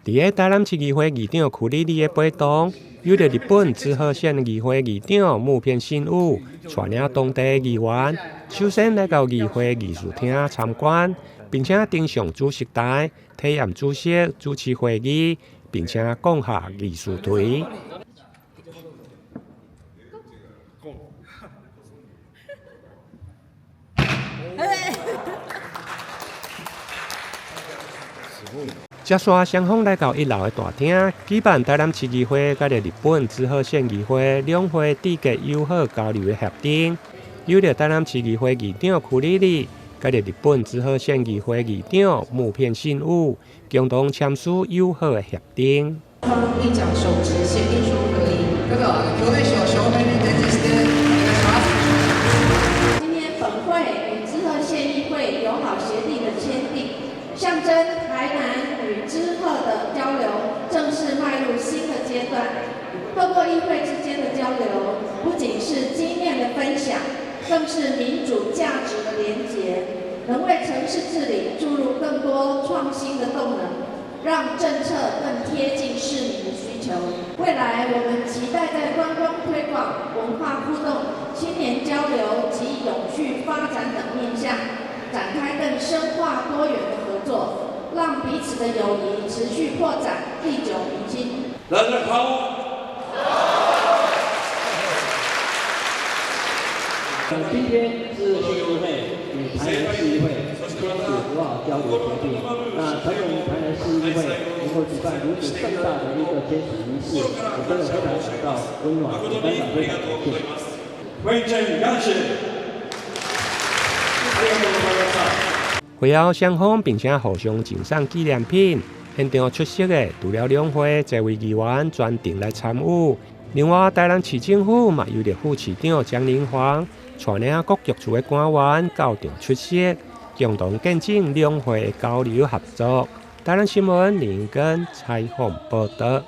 佇个台南市議會議長邱莉莉的陪同，由著日本滋賀縣議會議長木片信夫帶領當地議員，首先來到議會議事廳參觀，並且登上主席台，體驗主席主持會議，並且講下議事台。接續雙方來到一樓的大廳，舉辦台南市議會佮日本滋賀縣議會兩會締結友好交流的協定，由著台南市議會議長邱莉莉佮日本滋賀縣議會議長木片信夫共同簽署友好的協定。議長手持協定書合影。今天本會與滋賀縣議會友好協定的簽訂，象徵台南與滋賀的交流正式邁入新的階段。透過議會之間的交流，不僅是經驗的分享，更是民主價值的連結，能為城市治理注入更多創新的動能，讓政策更貼近市民的需求。未來我們期待在觀光推廣、文化互動、青年交流及永續發展等面向，展開更深化多元的合作，讓彼此的友誼持續擴展，歷久彌新。大家好。今天是縣議會與台南市議會簽署友好交流協定。那承蒙台南市議會能夠舉辦如此盛大的一個簽署儀式，我真的非常感到溫暖，也感到非常感謝。非常感謝。會後雙方並且互相贈送紀念品。現場出席的除了兩會這位議員專程來參與，另外台南市政府嘛由著副市長江玲芳帶領各局處的官員到場出席，共同見證兩會的交流合作。台南新聞林根採訪報導。